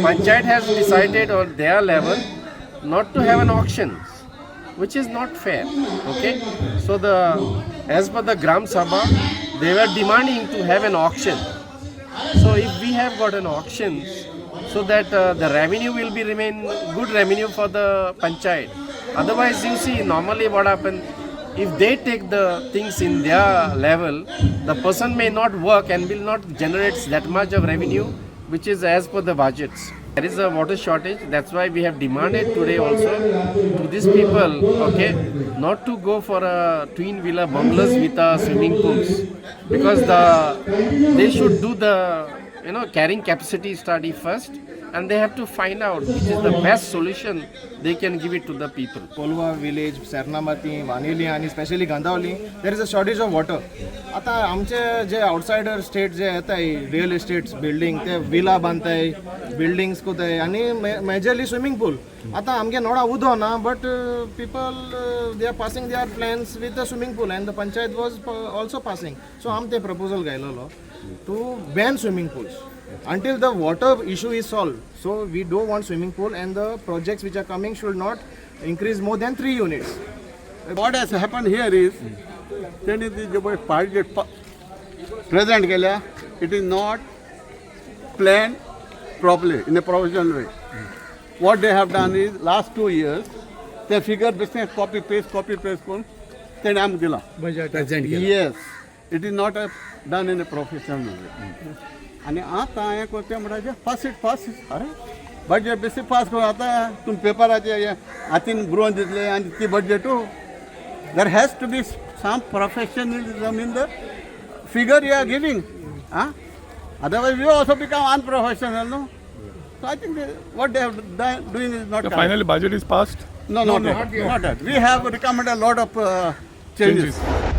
Panchayat has decided on their level not to have an auction, which is not fair. Okay, so the as per the Gram Sabha, they were demanding to have an auction. So if we have got an auction, so that the revenue will be remain good revenue for the panchayat. Otherwise, you see, normally what happen, if they take the things in their level, the person may not work and will not generate that much of revenue, which is as per the budgets. There is a water shortage. That's why we have demanded today also to these people, okay, not to go for a twin villa bungalows with a swimming pools, because they should do the carrying capacity study first, and they have to find out which is the best solution they can give it to the people. Colva village, Sernamati, Vanili आनी specially Gandavali, there is a shortage of water. आतां आमचे जे outsider state जे येताय, real estates building, ते villa बांदताय, buildings कोताय आनी majorly swimming पूल. आतां आमगे नोडा उदो ना, but people, they are passing their plans with the swimming pool, and the panchayat was also passing. So आम ते proposal घायलेलो to ban swimming pools until the water issue is solved. So we don't want swimming pool, and the projects which are coming should not increase more than 3 units. What has happened here is, तेणी ती जे पळय party present केल्या, it is not plan properly in a professional way. What they have done is, last 2 years ते figure बेश्टे copy paste करून तेणे आमकां दिलां. Present. Yes, it is not a done in a professional way. आनी आतां हें करता म्हणटा, फास्ट it fast. अरे, बजट बेश्टे पास करून आतां तुमी पेपराचे हातीन बरोवन दितले आनी ती बजटू. There has to be some professionalism in the figure you are giving. Ah, otherwise we also become unprofessional, no? So I think what they have doing is not The finally budget is passed. No, not yet. Not yet. We have recommended a lot of changes. Changes.